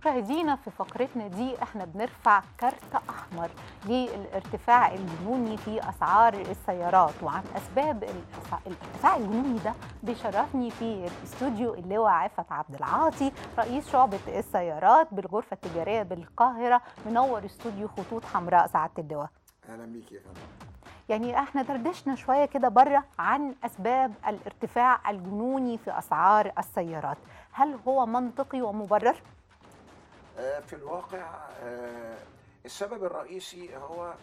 مشاهدينا في فقرتنا دي احنا بنرفع كارت احمر للارتفاع الجنوني في اسعار السيارات، وعن اسباب الارتفاع الجنوني ده بيشرفني في الاستوديو اللواء عفت عبد العاطي رئيس شعبة السيارات بالغرفة التجارية بالقاهرة. منور استوديو خطوط حمراء سعادة اللواء. اهلا بيك يا فندم. يعني احنا دردشنا شوية كده بره عن اسباب الارتفاع الجنوني في اسعار السيارات، هل هو منطقي ومبرر؟ في الواقع السبب الرئيسي هو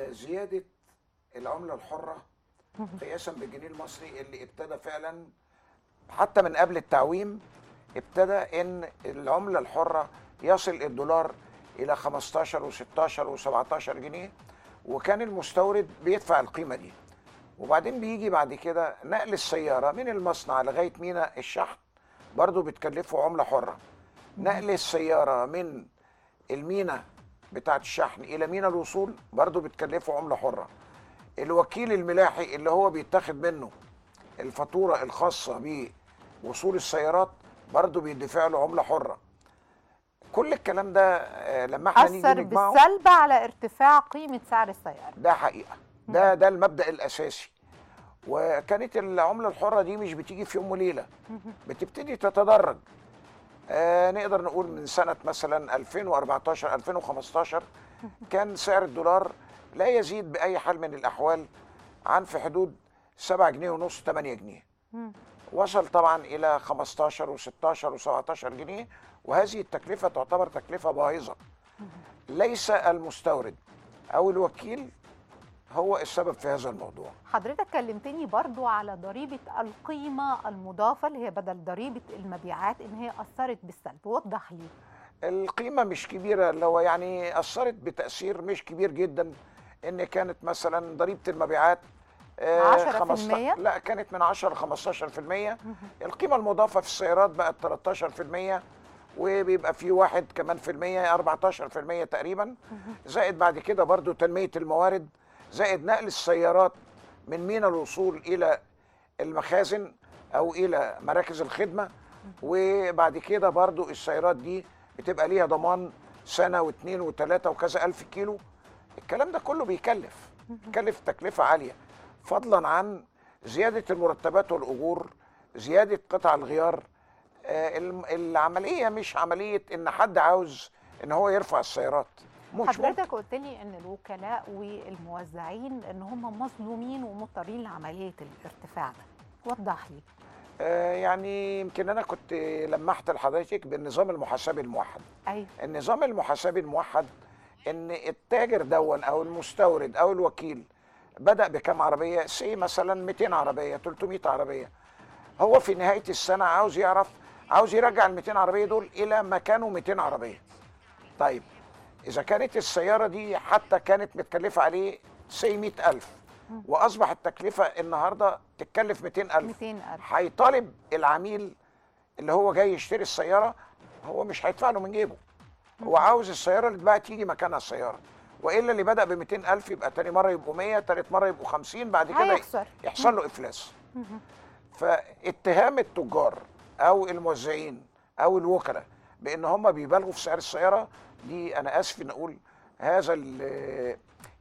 زيادة العملة الحرة قياسا بالجنيه المصري اللي ابتدى فعلا حتى من قبل التعويم، ابتدى ان العملة الحرة يصل الدولار الى 15 و16 و17 جنيه، وكان المستورد بيدفع القيمة دي. وبعدين بيجي بعد كده نقل السيارة من المصنع لغاية ميناء الشحن برضو بتكلفه عملة حرة. نقل السيارة من الميناء بتاعة الشحن إلى ميناء الوصول برضو بتكلفه عملة حرة. الوكيل الملاحي اللي هو بيتاخد منه الفاتورة الخاصة بوصول السيارات برضو بيدفع له عملة حرة. كل الكلام ده لما احنا نيجي نجمعه أثر بالسلب على ارتفاع قيمة سعر السيارة. ده حقيقة، ده المبدأ الأساسي. وكانت العملة الحرة دي مش بتيجي في يوم وليلة، بتبتدي تتدرج. نقدر نقول من سنة مثلا 2014 2015 كان سعر الدولار لا يزيد بأي حال من الأحوال عن في حدود 7 جنيه ونص 8 جنيه. وصل طبعا إلى 15 و16 و17 جنيه، وهذه التكلفة تعتبر تكلفة باهظة. ليس المستورد أو الوكيل هو السبب في هذا الموضوع. حضرتك كلمتني برضو على ضريبة القيمة المضافة اللي هي بدل ضريبة المبيعات، إن هي أثرت بالسلب، وضح لي. القيمة مش كبيرة، اللي هو يعني أثرت بتأثير مش كبير جدا. إن كانت مثلا ضريبة المبيعات 10%؟ لا، كانت من 10 ل 15%. القيمة المضافة في السيارات بقت 13%، وبيبقى في واحد كمان في المية 14% تقريبا. زائد بعد كده برضو تنمية الموارد، زائد نقل السيارات من ميناء الوصول إلى المخازن أو إلى مراكز الخدمة. وبعد كده برضو السيارات دي بتبقى ليها ضمان سنة واثنين وثلاثة وكذا ألف كيلو. الكلام ده كله بيكلف تكلفة عالية، فضلا عن زيادة المرتبات والأجور، زيادة قطع الغيار. العملية مش عملية إن حد عاوز إن هو يرفع السيارات. حضرتك قلت لي ان الوكلاء والموزعين ان هم مظلومين ومضطرين لعملية الارتفاع ده، وضح لي. يعني يمكن انا كنت لمحت لحضرتك بالنظام المحاسبي الموحد. أيوه. النظام المحاسبي الموحد ان التاجر دون او المستورد او الوكيل بدأ بكام عربية، say مثلا 200 عربية 300 عربية، هو في نهاية السنة عاوز يعرف، عاوز يرجع ال 200 عربية دول الى مكانه 200 عربية. طيب إذا كانت السيارة دي حتى كانت متكلفة عليه say 100,000، وأصبح التكلفة النهاردة تتكلف 200,000، هيطالب العميل اللي هو جاي يشتري السيارة، هو مش هيدفع له من جيبه، هو عاوز السيارة اللي اتباعت تيجي مكانها السيارة، وإلا اللي بدأ ب 200,000 يبقى تاني مرة يبقوا 100، تالت مرة يبقوا 50، بعد كده يحصل له إفلاس. فاتهام التجار أو الموزعين أو الوكلاء بأن هم بيبالغوا في سعر السيارة دي، أنا آسف إن أقول هذا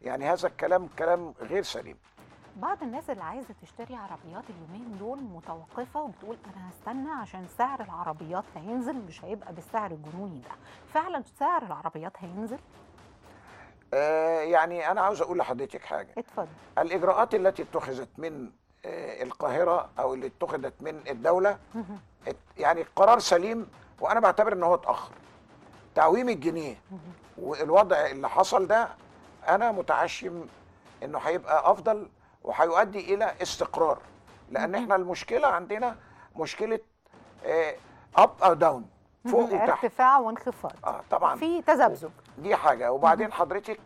يعني هذا الكلام كلام غير سليم. بعض الناس اللي عايزة تشتري عربيات اليومين دول متوقفة وبتقول أنا هستنى عشان سعر العربيات هينزل، مش هيبقى بالسعر الجنوني ده. فعلا سعر العربيات هينزل؟ يعني أنا عاوز أقول لحضرتك حاجة. اتفضل. الإجراءات التي اتخذت من القاهرة أو اللي اتخذت من الدولة يعني قرار سليم، وأنا بعتبر إن هو اتأخر. تعويم الجنيه والوضع اللي حصل ده أنا متعشم إنه هيبقى أفضل وهيؤدي إلى استقرار، لأن إحنا المشكلة عندنا مشكلة up أو down، فوق وتحت، ارتفاع وانخفاض. طبعا في تذبذب، دي حاجة. وبعدين حضرتك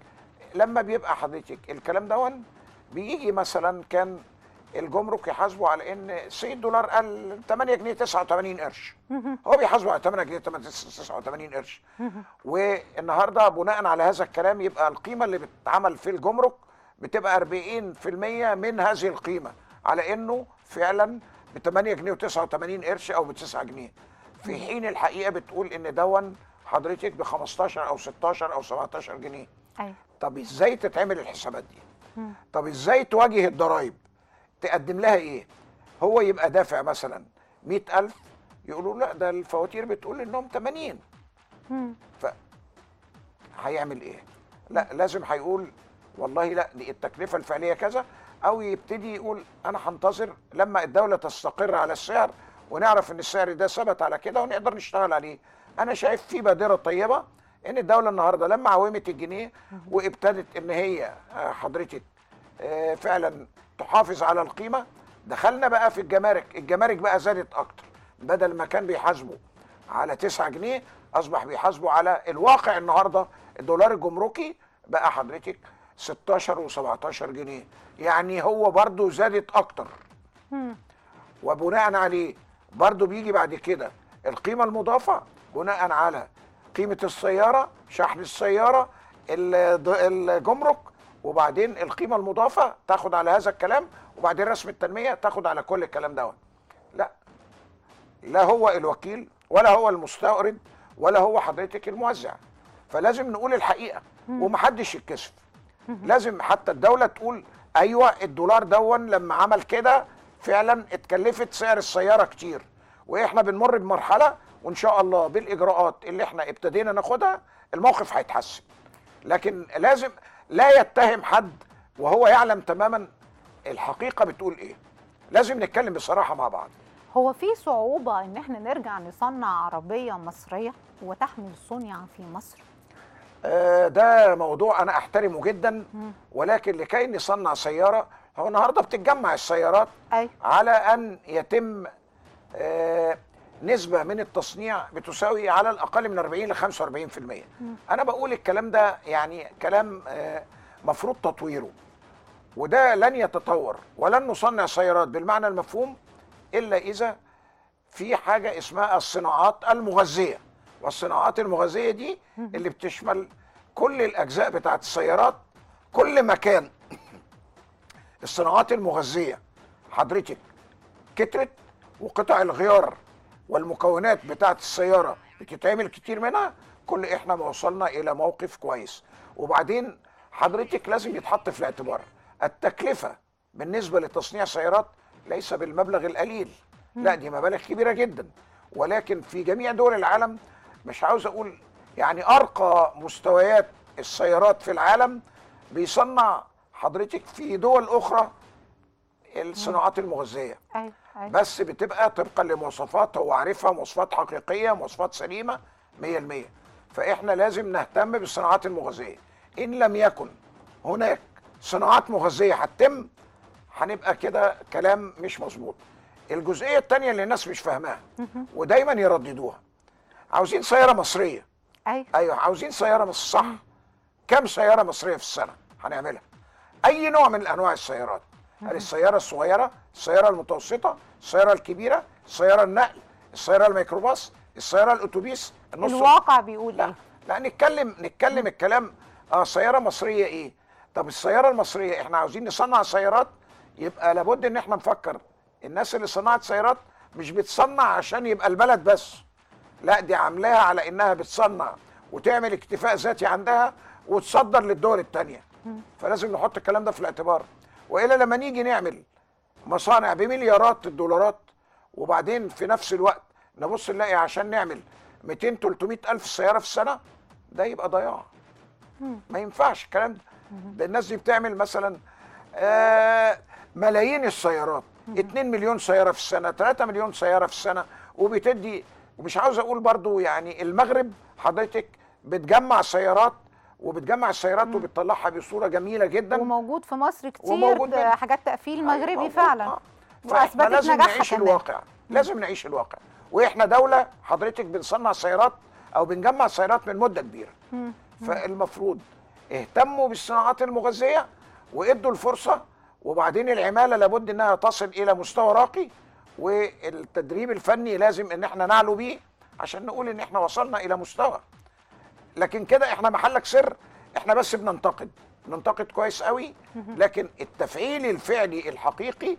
لما بيبقى حضرتك الكلام دون بيجي مثلا كان الجمرك يحاسبه على ان say الدولار قال 8 جنيه 89 قرش، هو بيحاسبه على 8 جنيه 89 قرش. والنهارده بناء على هذا الكلام يبقى القيمة اللي بتتعمل في الجمرك بتبقى 40% من هذه القيمة، على انه فعلا ب 8 جنيه و89 قرش او ب 9 جنيه. في حين الحقيقة بتقول ان دون حضرتك ب 15 او 16 او 17 جنيه. أيوة. طب ازاي تتعمل الحسابات دي؟ طب ازاي تواجه الضرايب؟ تقدم لها ايه؟ هو يبقى دافع مثلا 100,000، يقولوا لا ده الفواتير بتقول انهم 80. ف هيعمل ايه؟ لا لازم هيقول والله لا دي التكلفة الفعلية كذا، او يبتدي يقول انا هنتظر لما الدولة تستقر على السعر ونعرف ان السعر ده ثبت على كده ونقدر نشتغل عليه. انا شايف في بادره طيبة ان الدولة النهارده لما عومت الجنيه وابتدت ان هي حضرتك فعلا تحافظ على القيمة، دخلنا بقى في الجمارك، الجمارك بقى زادت اكتر، بدل ما كان بيحاسبوا على 9 جنيه اصبح بيحاسبوا على الواقع النهارده الدولار الجمركي بقى حضرتك 16 و17 جنيه، يعني هو برضو زادت اكتر. وبناء عليه برضو بيجي بعد كده القيمة المضافة بناء على قيمة السيارة، شحن السيارة، الجمرك، وبعدين القيمة المضافة تاخد على هذا الكلام، وبعدين رسم التنمية تاخد على كل الكلام دوت. لا هو الوكيل ولا هو المستورد ولا هو حضرتك الموزع، فلازم نقول الحقيقة ومحدش يتكسف. لازم حتى الدولة تقول ايوه الدولار دون لما عمل كده فعلا اتكلفت سعر السيارة كتير، واحنا بنمر بمرحلة وان شاء الله بالاجراءات اللي احنا ابتدينا ناخدها الموقف هيتحسن. لكن لازم لا يتهم حد وهو يعلم تماما الحقيقة بتقول ايه. لازم نتكلم بصراحة مع بعض. هو في صعوبة ان احنا نرجع نصنع عربية مصرية وتحمل صنع في مصر؟ ده موضوع انا احترمه جدا، ولكن لكي نصنع سيارة، هو النهارده بتتجمع السيارات على ان يتم نسبة من التصنيع بتساوي على الأقل من 40 ل 45%. أنا بقول الكلام ده يعني كلام مفروض تطويره، وده لن يتطور ولن نصنع سيارات بالمعنى المفهوم إلا إذا في حاجة اسمها الصناعات المغذية، والصناعات المغذية دي اللي بتشمل كل الأجزاء بتاعت السيارات. كل مكان الصناعات المغذية حضرتك كترت، وقطع الغيار والمكونات بتاعت السيارة بتتعمل كتير منها، كل احنا ما وصلنا الى موقف كويس. وبعدين حضرتك لازم يتحط في الاعتبار التكلفة بالنسبة لتصنيع سيارات ليس بالمبلغ القليل، لا دي مبالغ كبيرة جدا، ولكن في جميع دول العالم، مش عاوز اقول يعني ارقى مستويات السيارات في العالم بيصنع حضرتك في دول اخرى الصناعات المغذية. بس بتبقى طبقا لمواصفات هو عارفها، مواصفات حقيقية، مواصفات سليمة 100%. فاحنا لازم نهتم بالصناعات المغذية. ان لم يكن هناك صناعات مغذيه هتتم هنبقى كده كلام مش مظبوط. الجزئية الثانية اللي الناس مش فاهماها ودايما يرددوها، عاوزين سيارة مصرية. ايوه عاوزين سيارة مصرية، صح. كم سيارة مصرية في السنة هنعملها؟ اي نوع من انواع السيارات؟ هل السيارة الصغيرة، السيارة المتوسطة، السيارة الكبيرة، السيارة النقل، السيارة الميكروباص، السيارة الأتوبيس، النص؟ الواقع بيقول لا. ايه؟ لا نتكلم الكلام. سيارة مصرية ايه؟ طب السيارة المصرية احنا عاوزين نصنع سيارات، يبقى لابد ان احنا نفكر. الناس اللي صنعت سيارات مش بتصنع عشان يبقى البلد بس، لا دي عاملاها على انها بتصنع وتعمل اكتفاء ذاتي عندها وتصدر للدول التانية. فلازم نحط الكلام ده في الاعتبار، وإلا لما نيجي نعمل مصانع بمليارات الدولارات وبعدين في نفس الوقت نبص نلاقي عشان نعمل 200-300 ألف سيارة في السنة، ده يبقى ضياع. ما ينفعش الكلام ده. ده الناس دي بتعمل مثلا ملايين السيارات، 2 مليون سيارة في السنة، 3 مليون سيارة في السنة، وبتدي. ومش عاوز أقول برضو يعني المغرب حضرتك بتجمع سيارات، وبتجمع السيارات وبتطلعها بصورة جميلة جدا، وموجود في مصر كتير حاجات تقفيل مغربي فعلا. فاحنا لازم نعيش الواقع، لازم نعيش الواقع. واحنا دولة حضرتك بنصنع سيارات او بنجمع سيارات من مده كبيرة، فالمفروض اهتموا بالصناعات المغذية وادوا الفرصة. وبعدين العمالة لابد انها تصل الى مستوى راقي، والتدريب الفني لازم ان احنا نعلو بيه عشان نقول ان احنا وصلنا الى مستوى. لكن كده احنا محلك سر، احنا بس بننتقد، ننتقد كويس قوي، لكن التفعيل الفعلي الحقيقي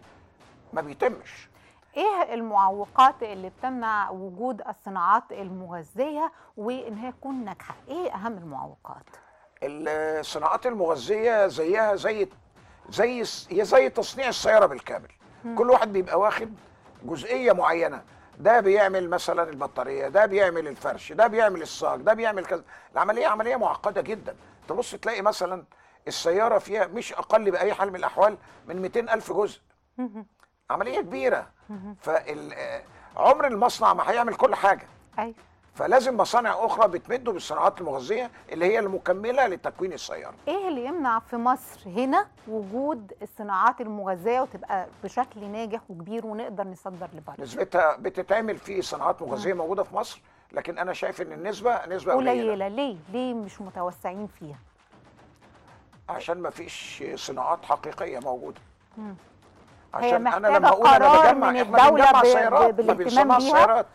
ما بيتمش. ايه المعوقات اللي بتمنع وجود الصناعات المغذية وان هي تكون ناجحة؟ ايه اهم المعوقات؟ الصناعات المغذية زيها زي زي زي تصنيع السيارة بالكامل. كل واحد بيبقى واخد جزئية معينة، ده بيعمل مثلا البطارية، ده بيعمل الفرش، ده بيعمل الصاج، ده بيعمل كذا. العملية عملية معقدة جدا. تبص تلاقي مثلا السيارة فيها مش اقل باي حال من الاحوال من 200,000 جزء. عملية كبيرة. فعمر المصنع ما هيعمل كل حاجة. ايوه. فلازم مصانع اخرى بتمده بالصناعات المغذية اللي هي المكمله لتكوين السيارة. ايه اللي يمنع في مصر هنا وجود الصناعات المغذية وتبقى بشكل ناجح وكبير ونقدر نصدر لبره؟ نسبتها بتتعمل في صناعات مغذيه موجودة في مصر، لكن انا شايف ان النسبة نسبه قليله. ليه؟ ليه مش متوسعين فيها؟ عشان ما فيش صناعات حقيقية موجودة. عشان انا لما اقول انا بجمع، احنا بنجمع سيارات، ما بنصنعش سيارات.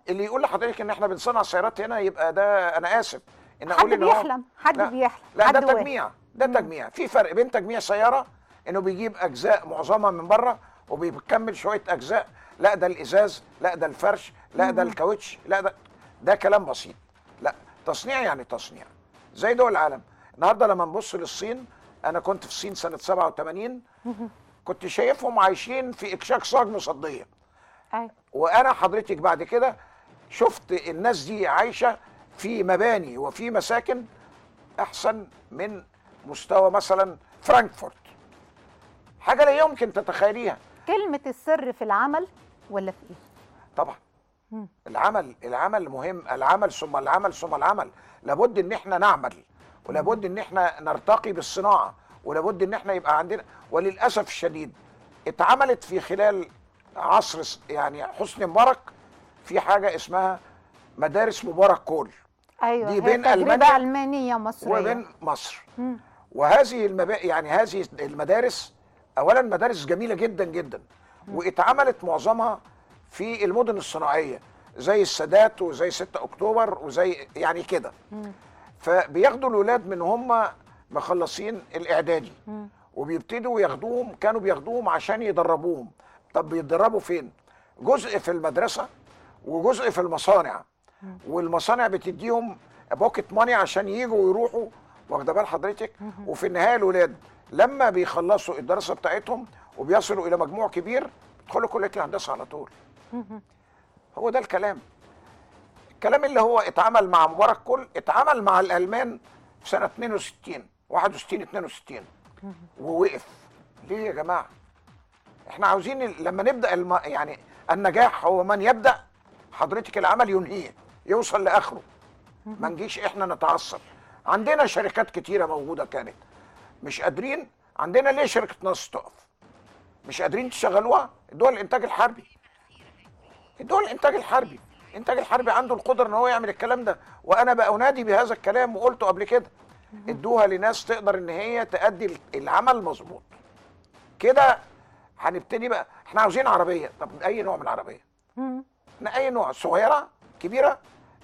اللي يقول لحضرتك ان احنا بنصنع سيارات هنا يبقى ده انا اسف ان اقول ان بيحلم، حد بيحلم. لا، ده تجميع، ده تجميع. في فرق بين تجميع سيارة انه بيجيب اجزاء معظمها من بره وبيكمل شوية اجزاء، لا ده الازاز، لا ده الفرش، لا ده الكاوتش، لا ده كلام بسيط. لا، تصنيع يعني تصنيع زي دول العالم. النهارده لما نبص للصين، انا كنت في الصين سنة 87، كنت شايفهم عايشين في اكشاك صاج مصديه. وانا حضرتك بعد كده شفت الناس دي عايشه في مباني وفي مساكن احسن من مستوى مثلا فرانكفورت. حاجة لا يمكن تتخيليها. كلمة السر في العمل ولا في ايه؟ طبعا العمل، العمل مهم، العمل ثم العمل ثم العمل. لابد ان احنا نعمل، ولابد ان احنا نرتقي بالصناعة، ولابد ان احنا يبقى عندنا. وللاسف الشديد اتعملت في خلال عصر يعني حسني مبارك في حاجة اسمها مدارس مبارك كول. ايوه، دي بين المانيا، المانية مصرية وبين مصر. وهذه يعني هذه المدارس اولا مدارس جميلة جدا جدا، واتعملت معظمها في المدن الصناعية زي السادات وزي 6 اكتوبر وزي يعني كده. فبياخدوا الاولاد من هم مخلصين الاعدادي وبيبتدوا ياخدوهم، كانوا بياخدوهم عشان يدربوهم. طب بيتدربوا فين؟ جزء في المدرسة وجزء في المصانع، والمصانع بتديهم pocket money عشان يجوا ويروحوا، واخده بال حضرتك؟ وفي النهاية الاولاد لما بيخلصوا الدراسة بتاعتهم وبيصلوا الى مجموع كبير بيدخلوا كليه الهندسة على طول. هو ده الكلام. الكلام اللي هو اتعمل مع مبارك كل اتعمل مع الالمان في سنة 62 61 62 ووقف. ليه يا جماعة؟ احنا عاوزين لما نبدا يعني النجاح هو من يبدا حضرتك العمل ينهيه، يوصل لاخره. ما نجيش احنا نتعصب. عندنا شركات كتيرة موجودة كانت مش قادرين. عندنا ليه شركة نصر تقف؟ مش قادرين تشغلوها؟ دول الانتاج الحربي، دول الانتاج الحربي، الانتاج الحربي عنده القدرة ان هو يعمل الكلام ده، وانا بقى انادي بهذا الكلام وقلته قبل كده. ادوها لناس تقدر ان هي تأدي العمل مظبوط. كده هنبتدي بقى. احنا عاوزين عربية، طب اي نوع من العربية؟ اي نوع، صغيرة، كبيرة،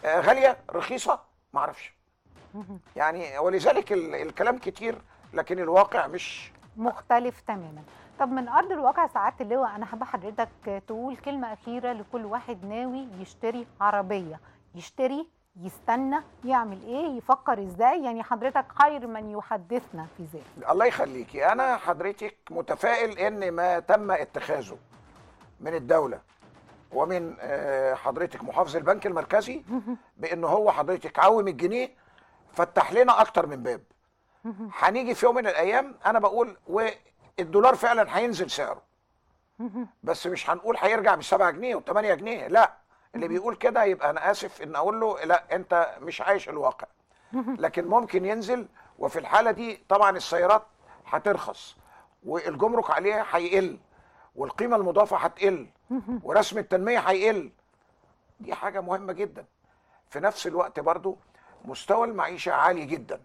غالية، رخيصة، ما اعرفش. يعني ولذلك الكلام كتير لكن الواقع مش مختلف تماما. طب من ارض الواقع سعادة اللواء، انا حابة حضرتك تقول كلمة اخيرة لكل واحد ناوي يشتري عربية، يشتري، يستنى، يعمل ايه، يفكر ازاي؟ يعني حضرتك خير من يحدثنا في ذلك. الله يخليكي. انا حضرتك متفائل ان ما تم اتخاذه من الدولة ومن حضرتك محافظ البنك المركزي بان هو حضرتك عوم الجنيه، فتح لنا اكتر من باب. هنيجي في يوم من الايام انا بقول والدولار فعلا هينزل سعره، بس مش هنقول هيرجع ب 7 جنيه و8 جنيه، لا. اللي بيقول كده يبقى انا اسف ان اقول له لا، انت مش عايش الواقع. لكن ممكن ينزل، وفي الحالة دي طبعا السيارات هترخص والجمرك عليها هيقل والقيمة المضافة هتقل ورسم التنمية هيقل. دي حاجة مهمة جدا. في نفس الوقت برضو مستوى المعيشة عالي جدا.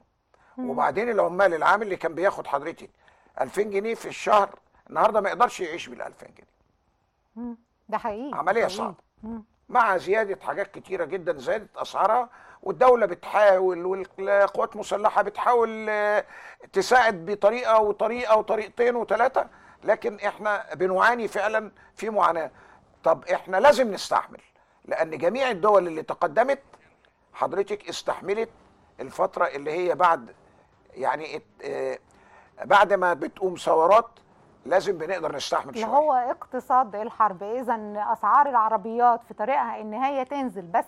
وبعدين العمال، العامل اللي كان بياخد حضرتك 2000 جنيه في الشهر النهارده ما يقدرش يعيش بال 2000 جنيه. ده حقيقي، عملية صعبة. مع زيادة حاجات كتيرة جدا زادت اسعارها، والدولة بتحاول والقوات المسلحة بتحاول تساعد بطريقة وطريقه وطريقتين وثلاثة، لكن احنا بنعاني فعلا في معاناة. طب احنا لازم نستحمل، لان جميع الدول اللي تقدمت حضرتك استحملت الفترة اللي هي بعد، يعني بعد ما بتقوم ثورات لازم بنقدر نستحمل شوية. اللي هو اقتصاد الحرب. اذا اسعار العربيات في طريقها ان هي تنزل، بس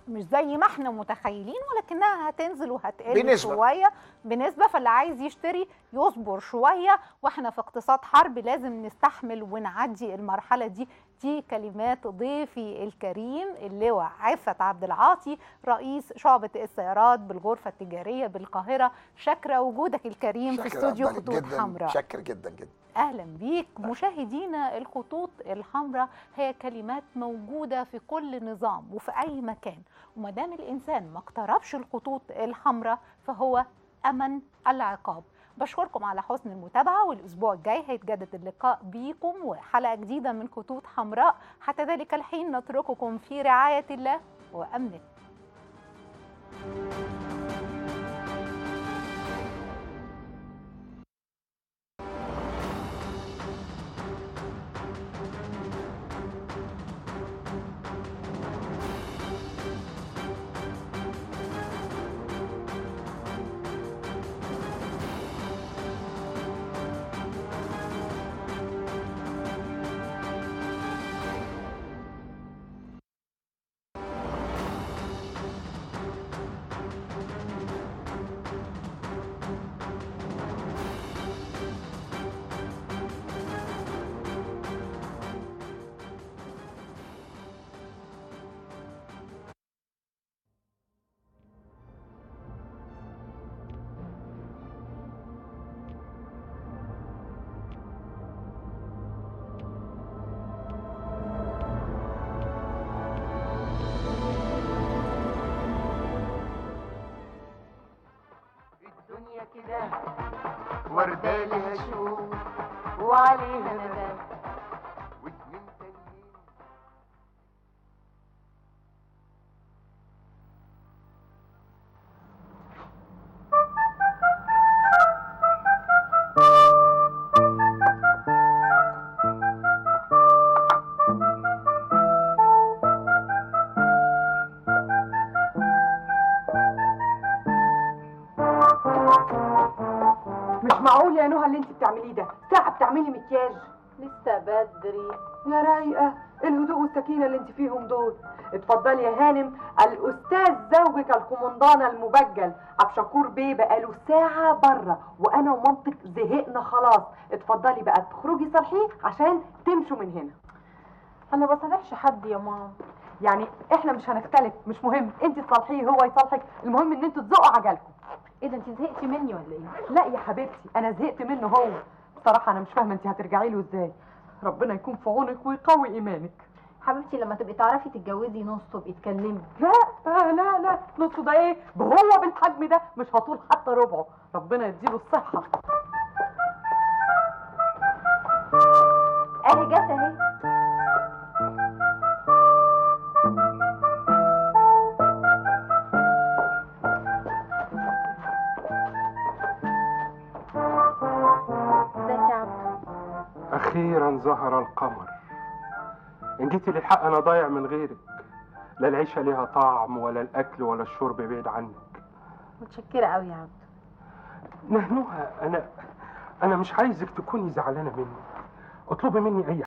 مش زي ما احنا متخيلين، ولكنها هتنزل وهتقل بنسبة شوية بنسبة، فاللي عايز يشتري يصبر شوية، واحنا في اقتصاد حرب لازم نستحمل ونعدي المرحلة دي. دي كلمات ضيفي الكريم اللواء عفت عبد العاطي، رئيس شعبة السيارات بالغرفة التجارية بالقاهرة. شكرا وجودك الكريم في استوديو خطوط حمراء. شكر جدا جدا، أهلا بيك. مشاهدينا، الخطوط الحمراء هي كلمات موجودة في كل نظام وفي أي مكان، وما دام الإنسان ما اقتربش الخطوط الحمراء فهو أمن العقاب. بشكركم على حسن المتابعة، والأسبوع الجاي هيتجدد اللقاء بيكم وحلقة جديدة من خطوط حمراء. حتى ذلك الحين نترككم في رعاية الله وأمنه. كده وردة لها شوق وعليها نبات واتنين تانيين. معقول يا نهى اللي انت بتعمليه ده؟ ساعة بتعملي مكياج؟ لسه بدري يا رايقة. الهدوء والسكينة اللي انت فيهم دول. اتفضلي يا هانم، الأستاذ زوجك القمندان المبجل عبد شكور بيه بقاله ساعة بره، وأنا ومامتك زهقنا خلاص. اتفضلي بقى تخرجي صالحيه عشان تمشوا من هنا. أنا بصالحش حد يا ماما. يعني احنا مش هنختلف، مش مهم انت تصالحيه هو يصالحك، المهم ان انتوا تزقوا عجلكم. ايه ده، انت زهقتي مني ولا ايه؟ لا يا حبيبتي، انا زهقت منه هو. بصراحة انا مش فاهمه انت هترجعي له ازاي. ربنا يكون في عونك ويقوي ايمانك. حبيبتي لما تبقي تعرفي تتجوزي نصه ابقي اتكلمي. لا لا لا، نصه ده ايه؟ هو بالحجم ده مش هطول حتى ربعه. ربنا يديله الصحة. اهي جت اهي. أخيرا ظهر القمر. إن جيتي للحق أنا ضايع من غيرك، لا العيشة ليها طعم ولا الأكل ولا الشرب بعيد عنك. متشكرة أوي يا عبدو. نهنوها، أنا مش عايزك تكوني زعلانة مني. اطلبي مني أي